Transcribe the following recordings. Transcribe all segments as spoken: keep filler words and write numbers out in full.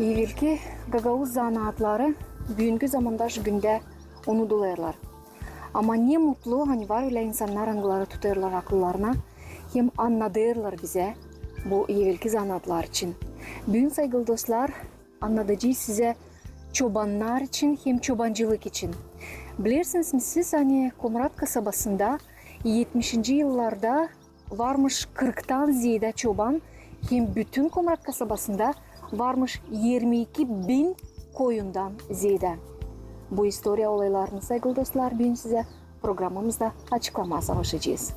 Evelki gagauz zanaatları büünkü zamanda şu gündä unudulêrlar. Ama ne mutlu, ani var ölä insannar, angıları tutêrlar akıllarına hem annadêrlar bizä bu evelki zanaatlar için. Büün, saygılı dostlar, annadacez sizä çobannar için hem çobancılık için. Bilersiniz mi siz, ani Komrat kasabasında etmişinci yıllarda varmış kırktan zeedä çoban, hem bütün Komrat kasabasında varmış irmi iki bin koyundan zeedä. Bu istoriya olaylarını, saygılı dostlar, büün sizä programamızda açıklamaa savaşacez.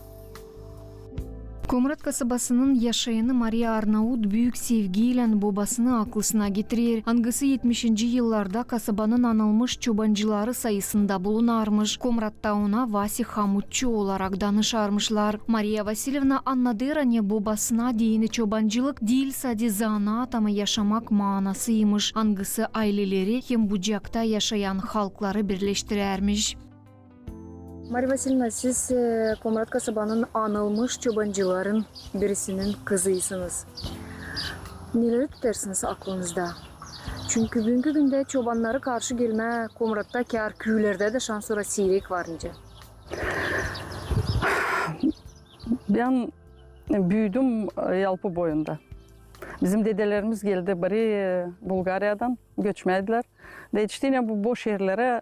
Komrat kasabasının yaşayanı Mariya Arnaut büük sevgiylän bobasını aklısına getirer, angısı etmişinci yıllarda kasabanın anılmış çobancıları sayısında bulunarmış. Komratta ona Vasi hamutçu olarak danışarmışlar. Mariya Vasilyevna annadêr, ani bobasına deyni çobancılık diil sade zanaat, ama yaşamak maanasıymış, angısı ayleleri hem bucakta yaşayan halkları birleştirärmiş. Mariya Vasilyevna, siz, e, Komrat kasabanın anılmış çobancıların birisinin kızıysınız. Neleri tutêrsınız aklınızda? Çünkü büünkü gündä çobannarı karşı gelmää Komratta, kär küülerdä dä şansora siirek var nicä. Bän büüdüm, e, Yalpı boyunda. Bizim dedelerimiz geldi biri, e, Bulgariyadan, göçmeydilär. Da etişti yine bu boş erlerä,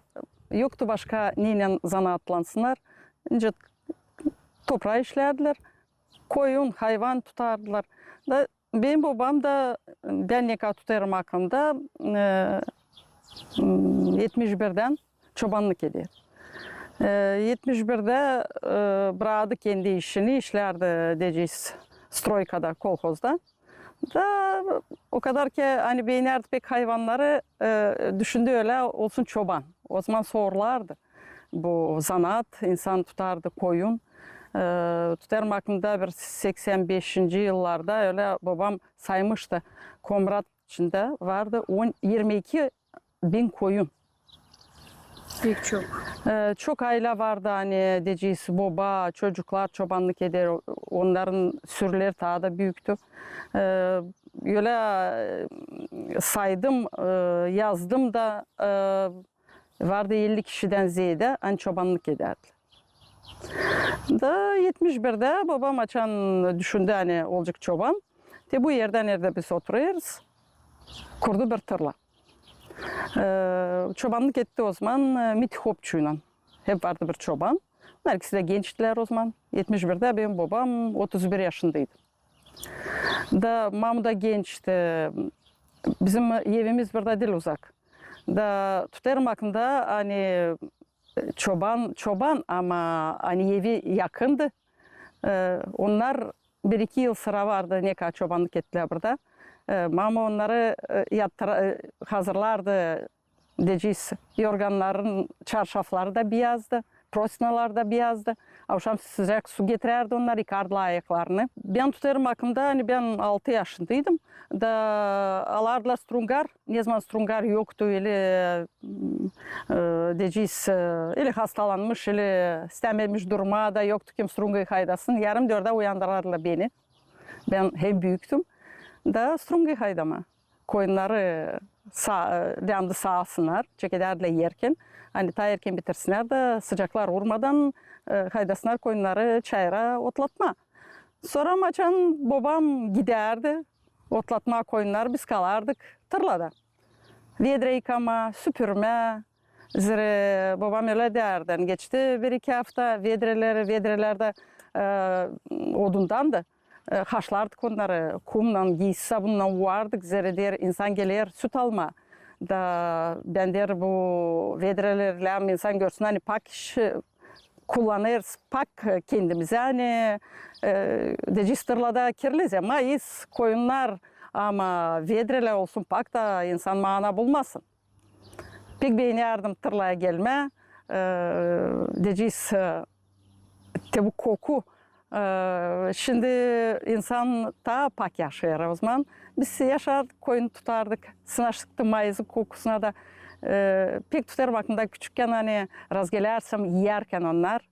yoktu başka neylän zanaatlansınnar. Nicä topraa işlärdilär, koyun, hayvan tutardılar. Da benim bobam da, bän ne kadar tutêrım aklımda, e, m, etmiş birdän çobannık eder. E, etmiş birdä, e, braktı kendi işini, işlärdi, deyecez, stroykada, kolhozda. Da o kadar ki, ani beenärdi pek hayvannarı, e, düşündü ölä olsun çoban. O zaman sorlardı. Bu zanaat, insan tutardı koyun. E, tutêrım aklımda bir seksän beşinci yıllarda ölä bobam saymıştı. Komrat içindä vardı on, irmi iki bin koyun. Pek çok. E, çok aylä vardı, ani deyecez, boba, çocuklar çobannık eder, onnarın sürüleri taa da büüktü. E, ölä, e, saydım, e, yazdım da, e, vardı elli kişidän zeedä, ani çobannık edärdi. Da etmiş birdä bobam açan düşündü, ani olacek çoban. Te bu erdä, neredä biz oturêrız, kurdu bir tırla. E, çobannık etti o zaman, e, Miti Hopçuylan. Hep vardı bir çoban. Bunnar ikisi dä gençtilär o zaman. Etmiş birdä benim bobam otuz bir yaşındaydı. Da mamam da gençti. Bizim evimiz burada diil uzak. Da tutêrım aklımda, ani, e, çoban, çoban, ama ani evi yakındı. E, onnar bir-iki yıl sıra vardı, ne kadar çobannık ettilär burada. E, mama onnarı, e, yattıra-, e, hazırlardı, deyecez, yorgannarın, çarşafları da beyazdı, prosinalar da beyazdı. Avşam sıcak su getirärdi, onnar yıkardılar ayaklarını. Bän tutêrım aklımda, ani bän altı yaşındaydım. Da alardılar strungar, ne zaman strungar yoktu, ili, e, deyecez, e, ili hastalanmış, ili istämemiş durmaa da, yoktu kim strungayı haydasın. Yarım dördä uyandırardılar beni. Bän hem büüktüm. Da strungayı haydamaa. Koyunnarı sa-, e, läämdi saasınnar, çekederdiler erken. Ani taa erken bitirsinnär da sıcaklar urmadan, e, haydasınnar koyunnarı çayıra otlatmaa. Sora açan bobam gidärdi otlatmaa koyunnarı, biz kalardık tırlada. Vedrä yıkamaa, süpürmää. Zerä bobam ölä deerdi, ani geçti bir-iki afta, vedreleri, vedrelär dä, e, odundandı. E, haşlardık onnarı, kumnan, giisi sabunnan uvardık, zerä deer, insan geler süt almaa. Da bän deer, bu vedreleri lääm insan görsün, ani pak iş kullanêrız, pak kendimizä, ani, e, deyecez, tırlada kirli zerä mayıs, koyunnar, ama vedrelär olsun pak da insan maana bulmasın. Pek beenärdim tırlaya gelmää, e, deyecez, e, te bu koku. E, şindi insan taa pak yaşêêr o zaman. Biz yaşardık, koyun tutardık, sınaştık da mayısın kokusuna da. E, pek tutêrım aklımda küçükkän, ani razgelärsem, iyärkän onnar,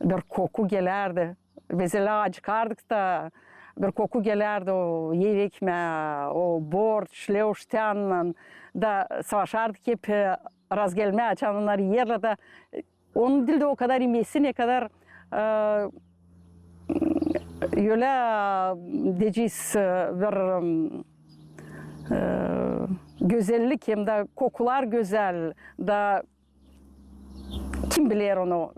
bir koku gelärdi. Biz ölä acıkardık da, bir koku gelärdi o ev ekmää, o borç, leuş täännän, da savaşardık hep, e, razgelmää, açan onnar iyerlär da, e, onun diil dä o kadar imesi, ne kadar, e, ölä, e, deyecez, e, bir, e, gözellik hem dä kokular gözäl da kim biler onu.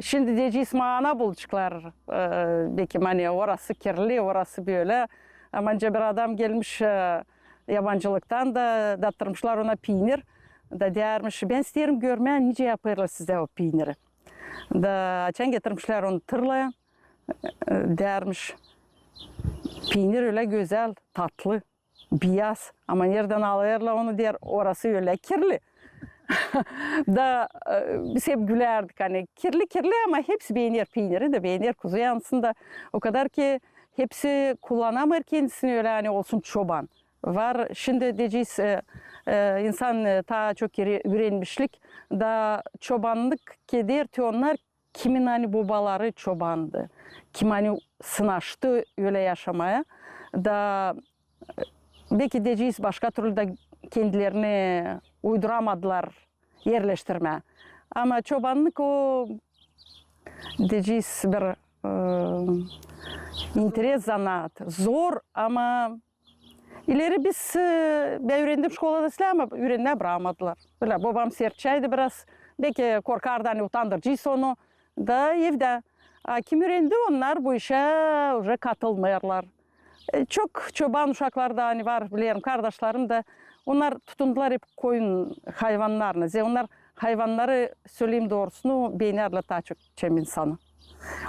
Şindi deyecez, maana bulaceklar, e, bekim, ani orası kirli, orası bölä. Ama nicä bir adam gelmiş, e, yabancılıktan da, dattırmışlar ona piinir. Da deermiş, bän isteerim görmää, nicä yapêrlar sizdä o piiniri. Da açan getirmişlär onu tırlaya, e, deermiş, piinir ölä gözäl, tatlı, biyaz. Ama neredän alêrlar onu, deer, orası ölä kirli. Da, e, biz hep gülärdik, ani kirli, kirli, ama hepsi beener piiniri da, beener kuzu yansın da. O kadar ki hepsi kullanamêêr kendisini ölä, ani olsun çoban. Var, şindi deyecez, e, e, insan, e, taa çok üre-, üürenmişlik, da çobannık eder te onnar, kimin, ani, bobaları çobandı, kim, ani, sınaştı ölä yaşamaya, da, e, bekim deyecez, başka türlü dä kendilerini uyduramadılar erleştirmää. Ama çobannık o, deyecez, bir, e, interes zanaat. Zor, ama ileri biz, e, bän üürendim şkolada islää, ama üürenmää brakmadılar. Bölä bobam sertçaydı biraz. Bekim korkardı, ani utandıracez onu. Da evdä. A kim üürendi, onnar bu işä uje katılmêêrlar. E, çok çoban uşaklar da, ani var, bilerim, kardaşlarım da, onnar tutundular hep koyun hayvannarına. Zerä onnar hayvannarı, söleyim doorusunu, beenärdilär taa çok, çem insanı.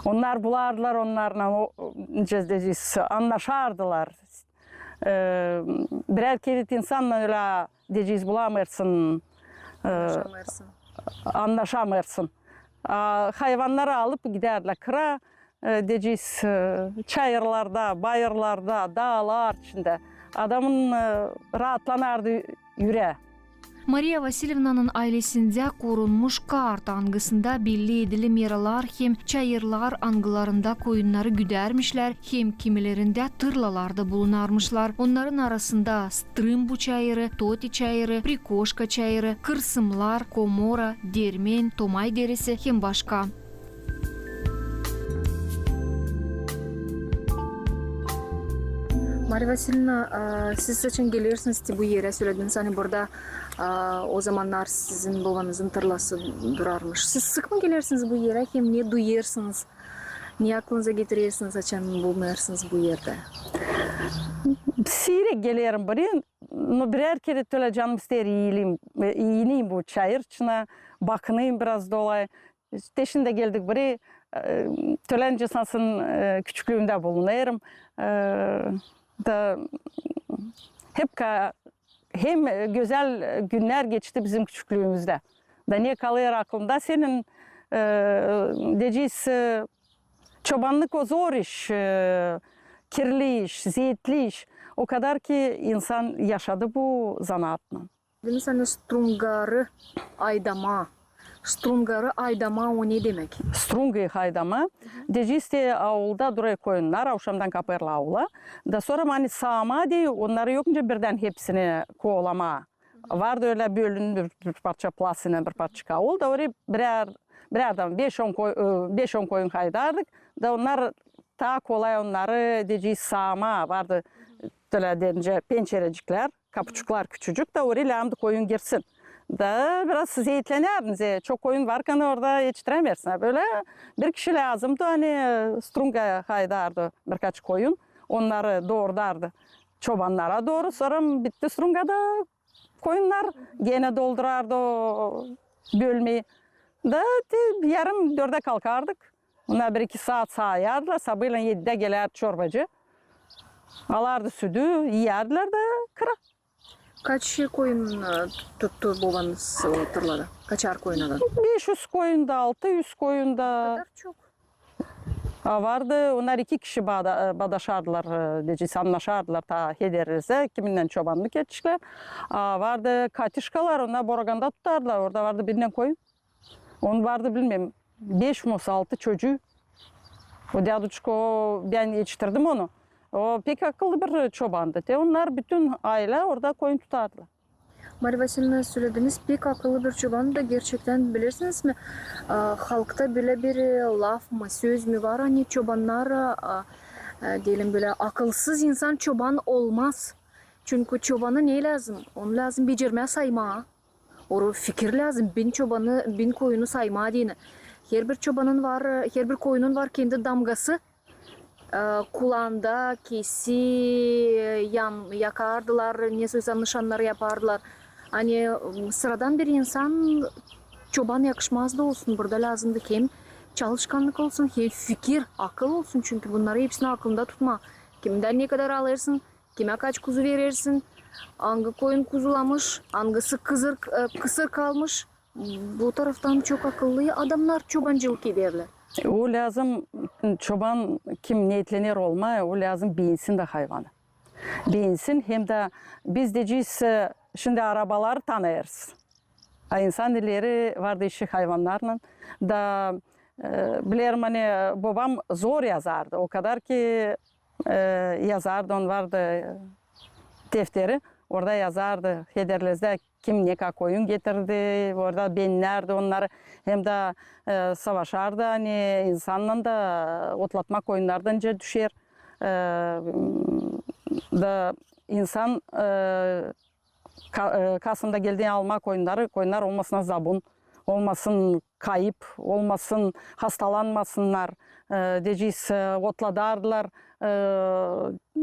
Onnar bulardılar, onnarlan o, o, nicä deyecez, annaşardılar. E, birär kerä insannaan ölä, deyecez, bulamêêrsın, e, annaşamêêrsın. Annaşamêêrsın. A hayvannarı alıp gidärdilär kıra, e, deyecez, e, çayırlarda, bayırlarda, daalar içindä. Adamın, e, raatlanardı ürää. Mariya Vasilyevnanın aylesindä korunmuş kart, angısında belli edili meralar hem çayırlar angılarında koyunnarı güdärmişlär, hem kimilerindä tırlalar da bulunarmışlar. Onnarın arasında Strımbu çayırı, Toti çayırı, Prikoşka çayırı, Kırsımlar, Komora, Dermen, Tomay deresi hem başka. Mariya Vasilyevna, a, siz açan gelersiniz te bu erä, sölediniz, ani burada, a, o zamannar sizin bobanızın tırlası durarmış. Siz sık mı gelersiniz bu erä, hem ne duyêrsınız, ne aklınıza getirersiniz, açan bulunêrsınız bu erdä? Siirek gelerim burayı, no birär kerä tölä canım isteer, iineyim, e, iineyim bu çayır içinä, bakınayım biraz dolayı. Te şindi geldik burayı, e, tölä nicä sanêrsın, e, küçüklüümdä bulunêrım. E, da hep ka-, hem, e, gözäl günnär geçti bizim küçüklüümüzdä. Da ne kalêr aklımda senin, e, deyecez, e, çobannık o zor iş, e, kirli iş, zeetli iş. O kadar ki insan yaşadı bu zanaatlan. Dediniz, ani strungarı aydama. Strungarı aydama, o ne demäk? Strungarı aydama. Deyecez te, aulda durêr koyunnar, avşamdan kapêrlar aula. Da sora, ani saama deyni, onnarı yok nicä birdän hepsini koolamaa. Vardı ölä bölündü bir, bir parça plas, bir parça aul, da orayı birär, birär dä beş-on koy-, e, beş-on koyun haydardık. Da onnar taa kolay onnarı, deyecez, saamaa. Vardı tölä deyni pençereciklär, kapuçuklar küçücük, da orayı lääzımdı koyun girsin. Da biraz zeetlenärdin, zerä çok koyun varkan orada etiştirämeersin. Bölä bir kişi lääzımdı, ani strunga haydardı birkaç koyun, onnarı doordardı çobannara dooru, sora bitti strungada koyunnar genä doldurardı o bölmeyi. Da te yarım dördä kalkardık. Onnar bir-iki saat saayardılar. Sabaalan edidä gelärdi çorbacı. Alardı südü, iyärdilär da kıra. Kaç koyun, e, tuttu bobanız o tırlada? Kaçar koyun alan? Beş üz koyun da, altı üz koyun da. O kadar çok. A vardı, onnar iki kişi bada-, e, badaşardılar, e, deyecez, annaşardılar, taa hederizä, kiminnän çobannık etişlär. A vardı katişkalar, onnar Boroganda tutardılar, orada vardı binnän koyun. Onun vardı, bilmeerim, beş mi olsa, altı çocuu. O däduçka, o, bän etiştirdim onu. O pek akıllı bir çobandı. Te onnar bütün aylä orada koyun tutardılar. Mariya Vasilyevna, sölediniz pek akıllı bir çobandı da, gerçektän, bilersiniz mi, e, halkta bölä bir, e, laf mı, söz mü var, ani çobannar, e, e, deyelim bölä, akılsız insan çoban olmaz. Çünkü çobanı ne lääzım? Onu lääzım becermää saymaa. Oru fikir lääzım, bin çobanı, bin koyunu saymaa deyni. Herbir çobanın var, herbir koyunun var kendi damgası. E, kulaanda kesi, e, yan-, yakardılar, nesoysam nışannar yapardılar. Ani, m, sıradan bir insan çoban yakışmaz da olsun. Burada lääzımdı hem çalışkannık olsun, hem fikir, akıl olsun. Çünkü bunnarı hepsini akılında tutmaa. Kimdän ne kadar alêrsın, kimä kaç kuzu verersin, angı koyun kuzulamış, angısı kızır, e, kısır kalmış. Bu taraftan çok akıllı adamnar çobancılık ederlär. O lääzım, çoban kim neetlener olmaa, o lääzım beensin dä hayvanı. Beensin, hem dä biz deyeciz, e, şindi arabaları tanıyêrız. A insan ileri vardı işi hayvannarlan. Da, e, bilerim, ani bobam zor yazardı. O kadar ki, e, yazardı, onun vardı, e, defteri. Orada yazardı, Hederlezdä kim nekä koyun getirdi, orada beenärdi onnarı. Hem dä, e, savaşardı, ani insannan da otlatmaa koyunnardan nicä düşer. E, da insan, e, Ka-, e, kasımda geldi almaa koyunnarı, koyunnar olmasın zabun, olmasın kayıp, olmasın, hastalanmasınnar, e, deyeciz, e, otladardılar, e,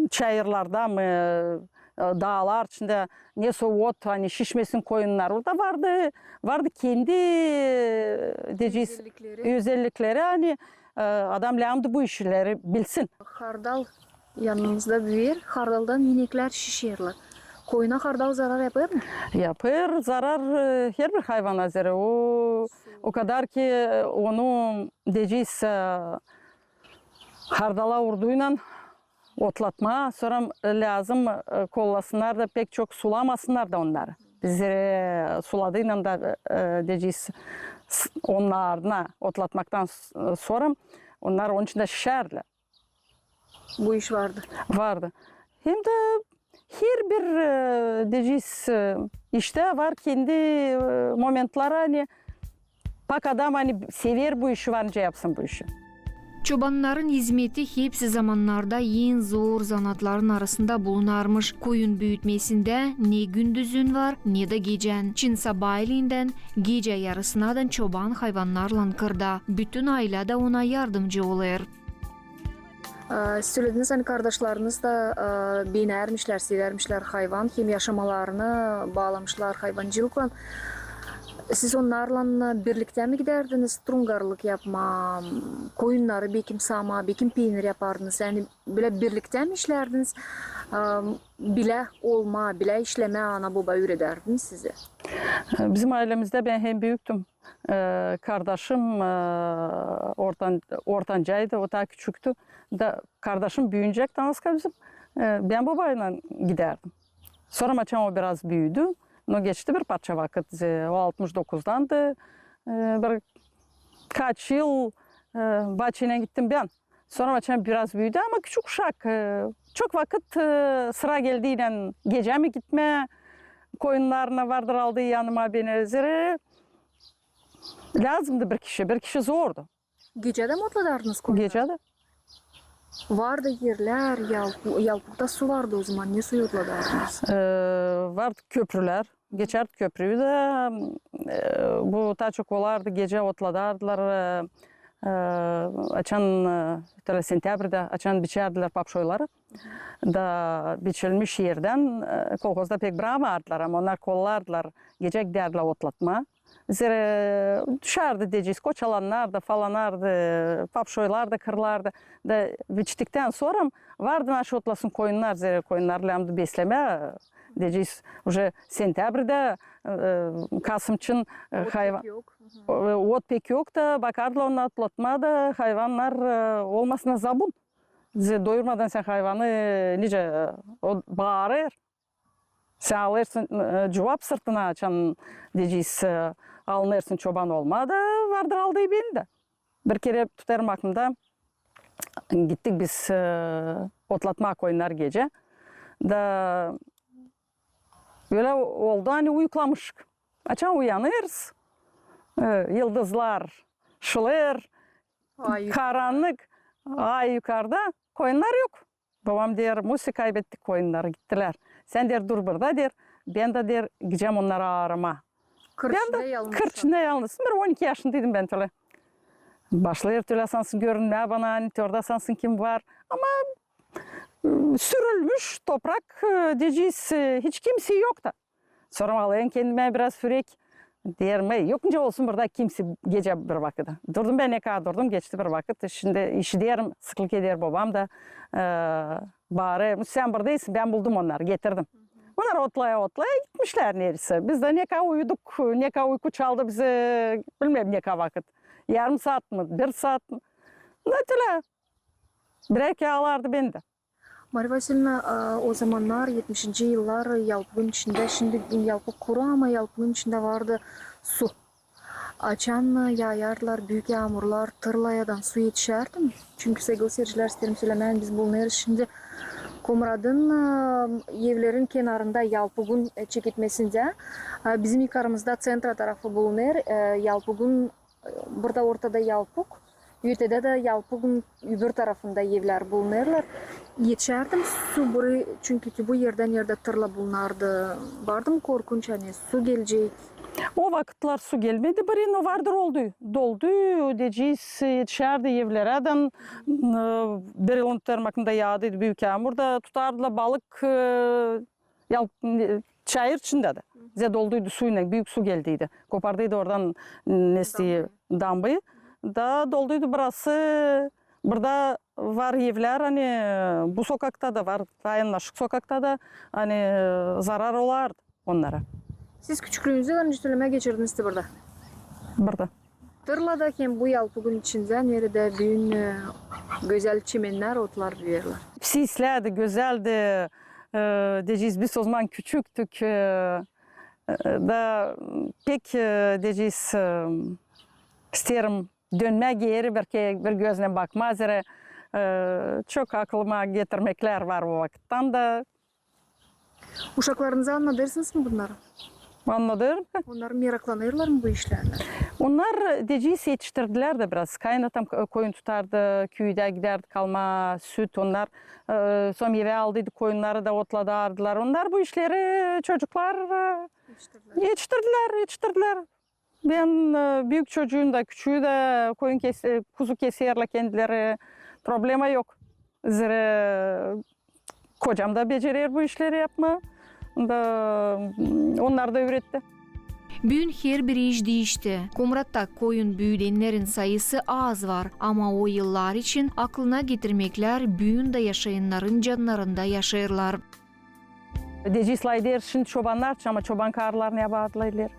çayırlarda mı, e, daalar içindä, nesoy ot, ani şişmesin koyunnar. Orada vardı, vardı kendi, e, deyeciz, özellikleri, ani, e, adam lääzımdı bu işleri bilsin. Hardal yanımızda büüyer, hardaldan ineklär şişerlär. Koyuna hardal zarar yapêr mı? Yapêr zarar, e, herbir hayvana zerä. O, o kadar ki, e, onu, deyeciz, e, hardala urduylan otlatmaa, sora, e, lääzım, e, kollasınnar da pek çok sulamasınnar da onnarı. Zerä suladıylan da, e, deyeciz, s-, onnarı otlatmaktan s-, sora onnar onun içindä şişärdilär. Bu iş vardı. Vardı. Hem dä herbir, e, deyeciz, e, iştä var kendi, e, momentleri, ani pak adam, ani sever bu işi, var nicä yapsın bu işi. Çobannarın izmeti hepsi zamannarda en zor zanaatların arasında bulunarmış. Koyun büütmesindä ne gündüzün var, ne dä gecän. Çın sabayleyindän gecä yarısınadan çoban hayvannarlan kırda. Bütün aylä dä ona yardımcı olêr. E, sölediniz, ani kardaşlarınız da, e, beenärmişlär, severmişlär hayvan, hem yaşamalarını baalamışlar hayvancılıklan. Siz onnarlan birliktä mi gidärdiniz trungarlık yapmaa, koyunnarı bekim saamaa, bekim peenir yapardınız? Yani bölä birliktä mi işlärdiniz, e, bilä olmaa, bilä işlemää ana-boba üüredärdiniz sizi? Bizim aylämizdä bän hem büüktüm. E, kardaşım, e, ortan-, ortancaydı, o taa küçüktü. Da kardaşım büüyüncek, tanıska bizim, e, bän bobaylan gidärdim. Sora açan o biraz büüdü, no geçti bir parça vakıt, e, o altmış dokuzdandı, e, bir kaç yıl, e, bacıylan gittim bän. Sora açan biraz büüdü, ama küçük uşak, e, çok vakıt, e, sıra geldiynän gecä mi gitmää koyunnarına, vardır aldıı yanıma beni, zerä lääzımdı bir kişi, bir kişi zordu. Gecä dä mi otladardınız koyunnarı? Gecä dä. Vardı erlär, yalpu-, yalpukta su vardı ozaman, ne suyu otladardınız? E, vardı köprülär. Geçärdi köprüyü dä, e, bu taa çok olardı, gecä otladardılar, e, e, açan, e, sentябрьdä, açan biçärdilär papşoyları. Da biçilmiş erdän, e, kolhozda pek brakmardılar, ama onnar kollardılar, gecä gidärdilär otlatmaa. Zerä düşärdi, deyeciz, koçalannar da, falannar da, papşoylar da kırılardı. Da biçtiktän sora vardı naşı otlasın koyunnar, zerä koyunnar lääzımdı beslemää, deyeciz, uje sentябрьdä, e, kasım için, e, hayvan-, ot pek yok. Hı hı. O, ot pek yok da, bakardılar onu otlatmaa da, hayvannar, e, olmasın zabun. Ze-, doyurmadan sän hayvanı, e, nicä, e, o baarêr. Sän alêrsın, e, cuvap sırtına, açan, deyeciz, e, alınêrsın çoban olmaa da, vardır aldıı beni dä. Bir kerä tutêrım aklımda, gittik biz, e, otlatmaa koyunnarı gecä. Da ölä oldu, ani uyuklamıştık. Açan uyanêrız, e, yıldızlar şılêêr, karannık, ay yukarda, koyunnar yok. Babam deer: "Musi, kaybettik koyunnarı, gittilär." "Sän, deer, dur burada, deer, bän dä, deer, gidecäm onnarı aramaa." Kır içindä yalnız. Kır içindä yalnız. Bir on iki yaşındaydım bän tölä. Başlêêr tölä sansın görünmää bana, ani te orada sansın kim var. Ama, e, sürülmüş toprak, e, deyecez, e, hiç kimsey yok ta. Sora alêrım kendimä biraz fürek. Deerim: "Ey, yok nicä olsun burada kimsey gecä bir vakıt." Durdum bän, ne kadar durdum, geçti bir vakıt. Şindi işiderim, sıklık eder babam da, e, baarêr: "Sän buradaysın, bän buldum onnarı, getirdim." Onnar otlaya-otlaya gitmişlär neredäysä. Biz dä ne kadar uyuduk, ne kadar uyku çaldı bizi, bilmeerim ne kadar vakıt. Yarım saat mı, bir saat mı? Ne tölä. Birär kerä alardı beni dä. Mariya Vasilyevna, a, o zamannar, etmişinci yıllar, Yalpugun içindä, şindi Yalpuk kuru, ama Yalpugun içindä vardı su. Açan yaayardılar büük yaamurlar, tırlayadan su etişärdi mi? Çünkü, saygılı seyircilär, isteerim sölemää, ani biz bulunêrız şindi Komratın, a, evlerin kenarında, Yalpugun, e, çeketmesindä. A, bizim yukarımızda, ţentra tarafı bulunêr, e, Yalpugun, e, burada ortada Yalpuk, ötedä dä Yalpugun öbür tarafında evlär bulunêrlar. Etişärdi mi su burayı, çünkü bu erdä, neredä tırla bulunardı, vardı mı korkunç, ani su gelecek? O vakıtlar su gelmedi burayı, no vardır oldu. Doldu, deyecez, etişärdi evlerä dä, e, bir yılın termakında yaadıydı büük yaamur da, tutardılar balık, e, ya, e, çayır içindä dä. Zerä dolduydu suylan, büük su geldiydi. Kopardıydı oradan, e, nesneyi, dambayı. Da dolduydu burası. Burada var evlär, ani bu sokakta da var, taa yanaşık sokakta da, ani, e, zarar olardı onnara. Siz küçüklüünüzü, nicä sölemää, geçirdiniz dä burada? Burada. Tırlada hem bu Yalpugun içindä, neredä büün, e, gözäl çimennär, otlar büüyerlär. Pisi isläädi, gözäldi, e, deyecez, biz o zaman küçüktük, e, e, da pek, e, deyecez, e, isteerim dönmää geeri, bir ke-, bir göznän bakmaa, zerä, e, çok aklıma getirmeklär var o vakıttan da. Uşaklarınıza annadêrsınız mı bunnarı? Annadêrım. Onnar meraklanêrlar mı bu işlärlän? Onnar, deyecez, etiştirdilär dä biraz. Kaynatam, e, koyun tutardı, küüdä gidärdik almaa süt. Onnar, e, sora evä aldıydı koyunnarı da otladardılar. Onnar bu işleri, çocuklar, e, etiştirdilär, etiştirdilär. Bän, e, büük çocuum da, küçüü dä koyun kes-, e, kuzu keserlär kendileri. Problema yok. Zerä kocam da becerer bu işleri yapmaa. Da, m, onnar da üüretti. Büün herbir iş diişti. Komratta koyun büüdennerin sayısı az var, ama o yıllar için aklına getirmeklär büün dä yaşayannarın cannarında yaşêêrlar. Deyecez, lafederiz şindi çobannar için, ama çoban karılarını yapardılar ileri.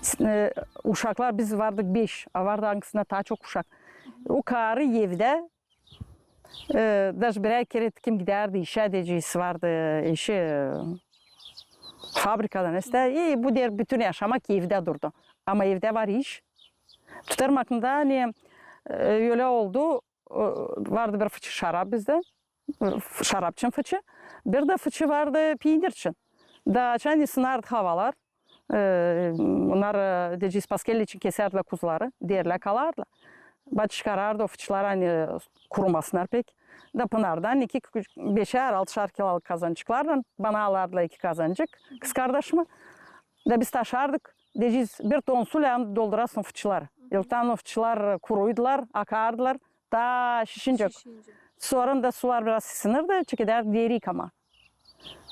S-, e, uşaklar, biz vardık beş, a vardı angısına taa çok uşak. O karı evdä, e, daje birär kerä kim gidärdi işä, deyecez, vardı işi, e, fabrikada, neysä. E, bu deer bütün yaşamak evdä durdu. Ama evdä var iş. Tutarım aklımda, ani, e, ölä oldu, e, vardı bir fıçı şarap bizdä. F-, şarap için fıçı. Bir dä fıçı vardı piinir için. Da açan sınardı havalar. E, onnar, e, deyecez, paskelli için kesärdilär kuzuları. Deerlär, kalardılar. Baş çıkarardı o fıçıları, ani, e, kurumasınnar pek. Da pınardan iki, üç, beşär, altışar kilolık kazançıklarlan bana alardılar iki kazançık, kızkardaşıma. Da biz taşardık, deyecez, bir ton suylan doldurasın fıçıları. Yıldan o fıçılar kuruydular, akardılar. Taa şişincä. Şişincä. Sora da sular biraz sınırdı, çıkıdardık deeri yıkamaa.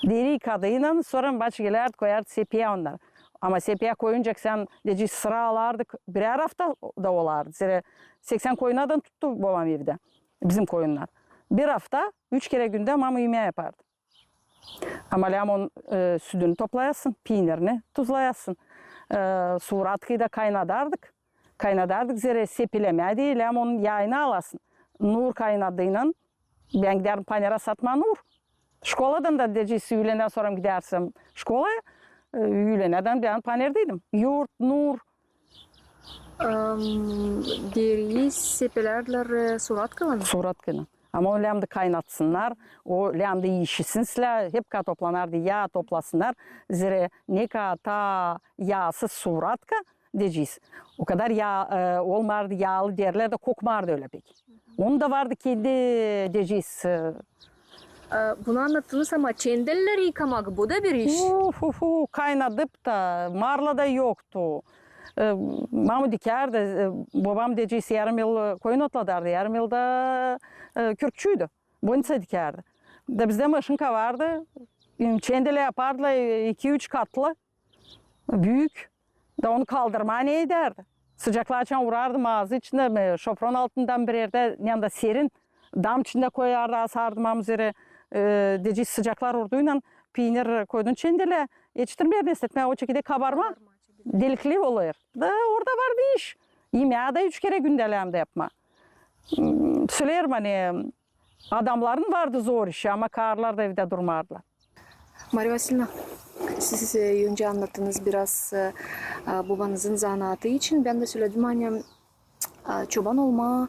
Deeri yıkadıynan, sora baş gelärdi, koyardı sepiyä onnarı. Ama sepiyä koyuncak sän, deyecez, sıra alardık, birär afta da olardı. Zerä seksän koyunnan tuttu babam evdä, bizim koyunnar. Bir afta, üç kerä gündä mama üümää yapardı. Ama lääzım onun, e, südünü toplayasın, piinirini tuzlayasın. E, suratki da kaynadardık. Kaynadardık, zerä sepilemää deyni, lääzım onun yaayını alasın. Nuur kaynadıynan bän gidärdim panera satmaa nuur. Şkoladan da, deyecez, üülenä sora gidärsem şkolaya, e, üülenädän bän panerdeydim. Yuurt, nuur, Am, deriyi sepelärdilär, e, suuratkaylan. Suuratkaylan. Ama o läämdi kaynatsınnar, o läämdi işisin silä, hep ka toplanardı yaa toplasınnar. Zerä ne ka taa yaasız suuratka, deyeciz. O kadar yaa, e, olmardı yaalı derlär dä, kokmardı ölä pek. Onu da vardı kendi, deyeciz, e, E, bunu annattınız, ama çendelleri yıkamak, bu da bir iş. Uf, uf, uf, kaynadıp da, marla da yoktu. E, mamu dikärdi, e, bobam, deyeciz, yarım yıl koyun otladardı, yarım yıl da, e, kürkçüydü. Bolnitsa dikärdi. Da bizdä maşinka vardı, m, çendelä yapardılar, e, iki-üç katlı. Büük. Da onu kaldırmaa ne edärdi? Sıcaklar açan urardı, maazı içindä, e, şopron altından bir erdä, yanında serin, dam içindä koyardı, asardı mamu üzerä, e, deyeciz, sıcaklar urduylan, piinir koydun çendelä, etiştirmeer nesnetmää, o çekeder kabarmaa. Kabarmaa çekeder. Delikli olêr. Da orada vardı iş. İmää dä üç kerä gündä läämdi yapmaa. M, söleerim, ani adamların vardı zor işi, ama karılar da evdä durmardılar. Mariya Vasilyevna, siz, e, öncä annattınız biraz, e, e, bobanızın zanaatı için. Bän dä söledim, ani, e, çoban olmaa,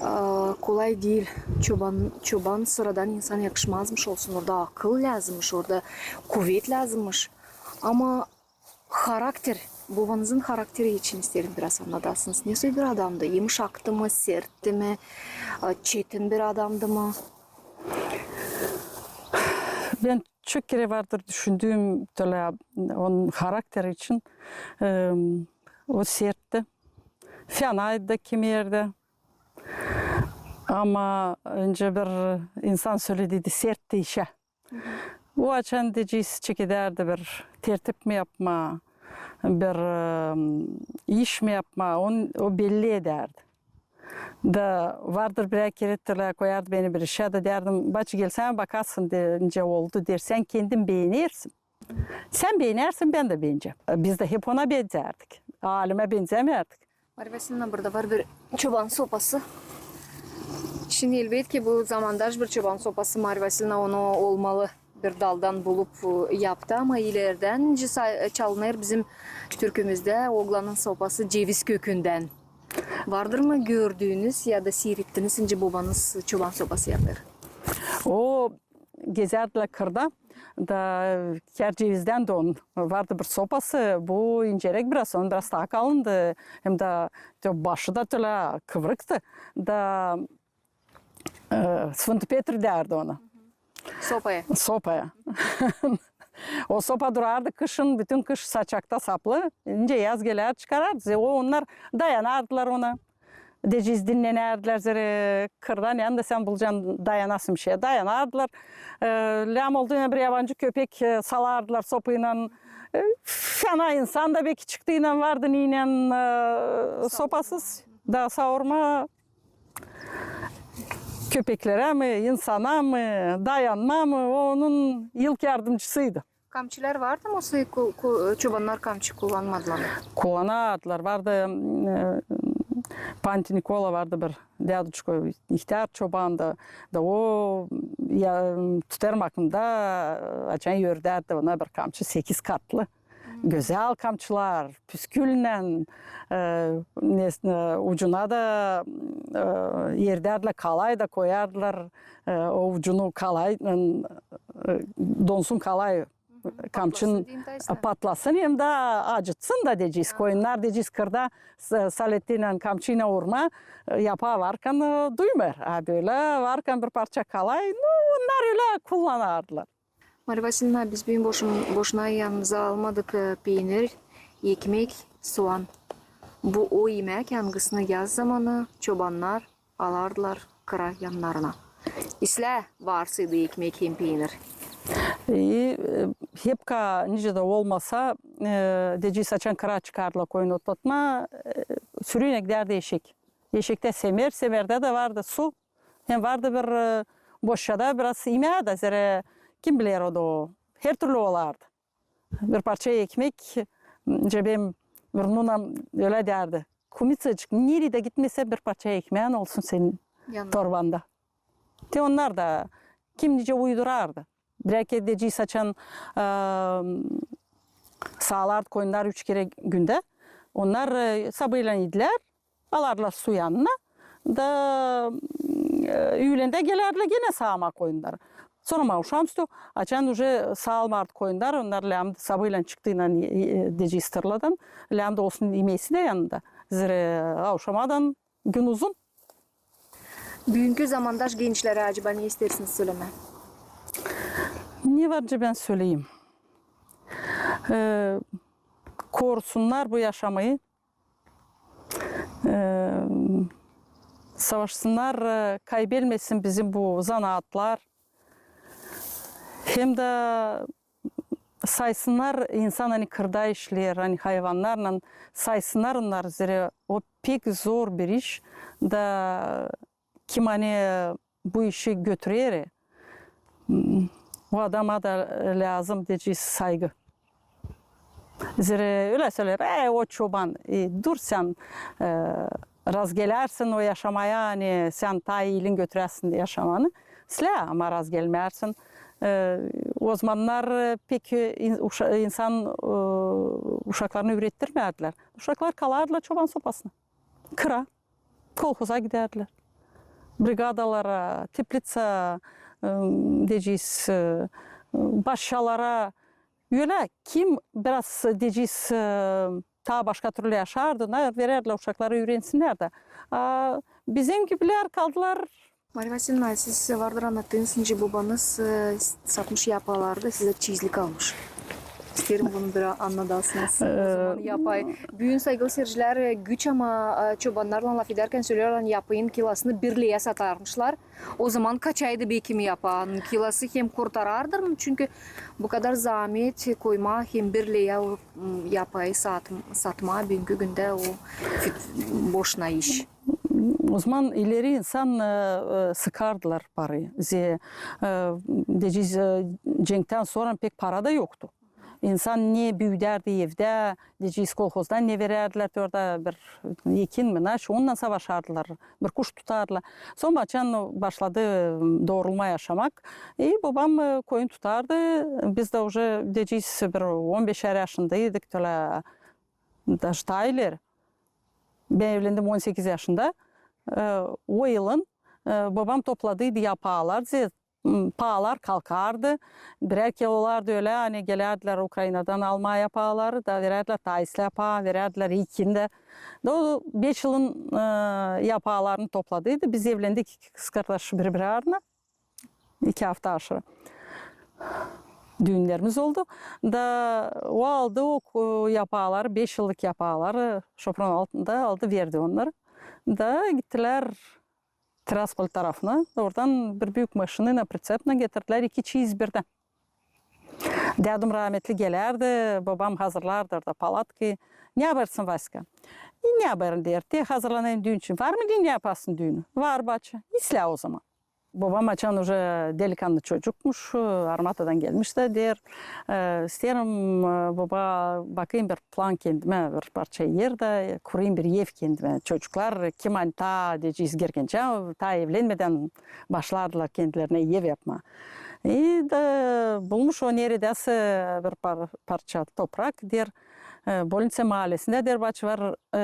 e, kolay diil. Çoban, çoban sıradan insana yakışmazmış olsun. Orada akıl lääzımmış, orada kuvet lääzımmış. Ama harakter, bobanızın harakteri için isteerim biraz annadasınız. Nesoy bir adamdı? Yımışaktı mı, sertti mi, e, çetin bir adamdı mı? Bän çok kerä vardır düşündüüm, tölä, onun harakteri için, e, o sertti. Fenaydı da kimi erdä. Ama öncä bir insan sölediydi, sert deyişä. O açan deyeciz çekedärdi bir tertip mi yapmaa, bir, e, iş mi yapmaa, on-, o belli edärdi. Da vardır birär kerä tölä koyardı beni bir işä da deyärdim, baçı gelsänä bakasın, de, nicä oldu, deer, sän kendin beenersin. Sän beenersin, bän dä beenecäm. E, biz dä hep ona benzärdik. Alimä benzämärdik. Mariya Vasilyevna, burada var bir çoban sopası. Şindi, elbetki, bu zamandaş bir çoban sopası. Mariya Vasilyevna onu olmalı bir daldan bulup, e, yaptı, ama ilerdän sa-, çalınêr bizim türkümüzdä oglanın sopası ceviz kökündän. Vardır mı gördüünüz ya da siirettiniz, nicä bobanız çoban sopası yapêr? O gezärdilär kırda, da kär cevizdän dä onun vardı bir sopası, bu inceräk biraz, onun biraz taa kalındı, hem dä, dä başı da tölä kıvrıktı, da, e, svıntıpetr deyärdi ona. Sopaya. Sopaya. O sopa durardı kışın, bütün kış saçakta saplı, nicä yaz gelär, çıkarardı. O, onnar dayanardılar ona. Deyeciz, dinnenärdilär, zerä kırda neyä sän bulacan dayanasın bir şeyä. Dayanardılar. E, lääm oldu, bir yabancı köpek, e, salardılar sopaylan. E, fena insan da beki çıktıynan vardı, neylän, e, sopasız. Da saurma köpeklerä mi, insana mı, dayanmaa mı, o onun ilk yardımcısıydı. Kamçılar vardı mı, soy ku-, ku-, çobannar kamçı kullanmadılar mı? Kullanardılar. Vardı, e, Panti Nikola vardı bir däduçka, ihtär çobandı. Da o, ya, tutarım aklımda, açan ördärdi ona bir kamçı, sekiz katlı. Gözäl kamçılar, püskülnän, e, nesne, ucuna da, e, erdärdilär, kalay da koyardılar, e, o ucunu kalaynan, e, donsun kalay. Kamçın patlasın, hem dä acıtsın da deyeciz. Koyunnar deyeciz kırda s-, saletteylan, kamçıylan urma, e, yapa varkan, e, duymêêr. A bölä varkan bir parça kalay, nu, onnar ölä kullanardılar. Mariya Vasilyevna, biz büün boşun-, boşuna yanımıza almadık, e, piinir, ekmek, suan. Bu o imäk, angısını yaz zamanı çobannar alardılar kıra yannarına. İslää varsıydı ekmek hem piinir. E, e, hepka nicä dä olmasa, e, deyeciz, açan kıra çıkardılar koyun otlatmaa, e, sürüyä gidärdi eşek. Eşektä semer, semerdä dä vardı su. Hem vardı bir, e, boşçada biraz imää dä, zerä kim biler, o da o. Hertürlü olardı. Bir parça ekmek, cebim, bir nunam ölä deyärdi: "Kumitsacık, neredä gitmesän, bir parça ekmeeyin olsun senin torbanda." Te onnar da kim nicä uydurardı. Birär kerä deyeciz, açan, e, saalardı koyunnar üç kerä gündä, Onnar, e, sabıylan idilär, alardılar su yanına. Da, e, üülendä gelärdilär genä saamaa koyunnarı. Sora akşamüstü, açan uje saalmardı koyunnarı, onnar lääzımdı sabıylan çıktıynan, e, e, deyecez, tırladan, lääzımdı olsun imesi dä yanında. Zerä avşamadan gün uzun. Büünkü zamandaş gençlerä acaba ne isteersiniz sölemää? Ne var nicä bän söleyim? E, korusunnar bu yaşamayı. E, savaşsınnar, e, kaybelmesin bizim bu zanaatlar. Hem dä saysınnar insan, ani kırda işleer, ani hayvannarlan, saysınnar onnarı, zerä o pek zor bir iş. Da kim ani bu işi götürer, m, o adama da lääzım, deyecez, saygı. Zerä ölä söleer, e, o çoban, e, dur sän, e, razgelärsin o yaşamaya, ani sän taa iilin götüräsin yaşamanı. İslää, ama razgelmärsin. E, o zamannar, e, pek, e, in-, uşa-, insan, e, uşaklarını üürettirmärdilär. Uşaklar kalardılar çoban sopasına. Kıra, kolhoza gidärdilär. Brigadalara, teplitsa, e, deyecez, e, başçalara. Ölä kim biraz, deyecez, e, taa başka türlü yaşardı, onnar verärdilär uşakları üürensinnär dä. A bizim gibilär kaldılar. Mariya Vasilyevna, siz vardır annattınız, nicä bobanız, e, satmış yapaaları da sizä çiyizlik almış. İsteerim bunu bir annadasınız. O zaman yapay. Büün, saygılı seyircilär, e, güç, ama, e, çobannarlan lafedärkän söleerlär, ani yapayın kilasını birleä satarmışlar. O zaman kaçaydı belki mi yapanın kilası hem kurtarardır mı? Çünkü bu kadar zaamet koymaa hem birleä o, m, yapayı sat-, satmaa büünkü gündä o fit-, boşuna iş. O zaman ileri insan, e, e, sıkardılar parayı. Ze-, e, deyecez, e, cenktän sora pek para da yoktu. İnsan ne büüdärdi evdä, deyecez, kolhozdan ne verärdilär, orada bir ekin mi, naşey, onunnan savaşardılar, bir kuş tutardılar. Sora açan başladı, m, doorulma yaşamak. E, bobam, e, koyun tutardı. Biz dä uje, deyecez, bir on beşär yaşındaydık, tölä, daş taa ileri. Bän evlendim on sekiz yaşında. E, o yılın, e, bobam topladıydı yapaalar, ze-, m, paalar kalkardı. Birär kilolardı ölä, ani gelärdilär Ukrainadan almaa yapaaları, da verärdilär taa islää paa, verärdilär ekin dä. Da o beş yılın, e, yapaalarını topladıydı. Biz evlendik iki kız kardaş biri-biri ardına. İki afta aşırı. Düünnärimiz oldu. Da o aldı o, o yapaaları, beş yıllık yapaaları, şopronun altında aldı, verdi onnarı. Da gittilär Tiraspol tarafına. Oradan bir büük maşinaylan, pritseplan getirdilär iki çiyiz birdän. Dädum rahmetli gelärdi, bobam hazırlardı orada palatkayı. "Ne yapêrsın, Vaska?" "E, ne yapêrım," deer, "te hazırlanêrım düün için." "Var mı düün ne yapasın düünü?" "Var, baça." "İslää o zaman." Bobam açan uje delikannı çocukmuş, armatadan gelmiş dä, deer, e, "İsteerim, e, boba, bakayım bir plan kendimä, bir parça er dä, kurayım bir ev kendimä." Çocuklar, kim ani taa, deyecez, gerçekçä, taa evlenmedän başlardılar kendilerinä ev yapmaa. E, da bulmuş o neredäsä bir par-, parça toprak, deer, e, Bolniţa maalesindä, deer, baça, var, e,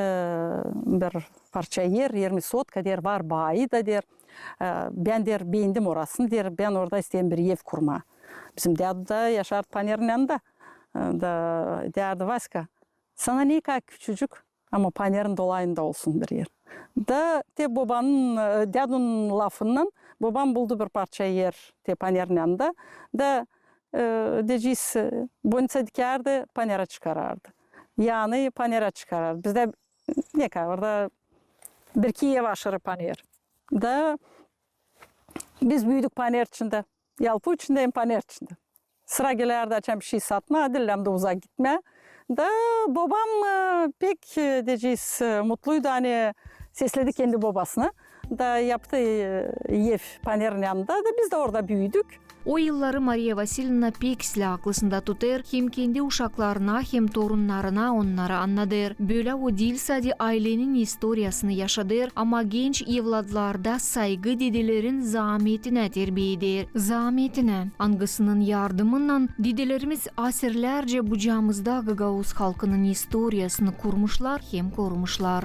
bir parça er, irmi sotka, deer, var baayı da, deer. E, bän, deer, beendim orasını, deer, bän orada isteerim bir ev kurmaa. Bizim dädu da yaşardı Panerin yanında. E, da deerdi: "Vaska, sana ne kadar küçücük, ama Panerin dolayında olsun bir er." Da te bobanın, e, dädunun lafından bobam buldu bir parça er te Panerin yanında. Da, e, deyecez, e, bolniţa dikärdi, Panera çıkarardı. Yanı Panera çıkarardı. Bizdä ne kadar orada bir-iki ev aşırı Paner. Da biz büüdük Paner içindä. Yalpı içindä hem Paner içindä. Sıra gelärdi açan bir şey satmaa, diil lääzımdı uzak gitmää. Da bobam, e, pek, e, deyecez, e, mutluydu, ani sesledi kendi bobasını. da yaptı, e, ev panernın yanında da biz dä orada büüdük. O yılları Mariya Vasilyevna pek islää aklısında tutêr hem kendi uşaklarına, hem torunnarına onnarı annadêr. Bölä o diil sade aylenin istoriyasını yaşadêr, ama genç evladlarda saygı dedelerin zaametinä terbiya eder. Zaametinä, angısının yardımınnan dedelerimiz asirlärcä bucaamızda gagauz halkının istoriyasını kurmuşlar hem korumuşlar.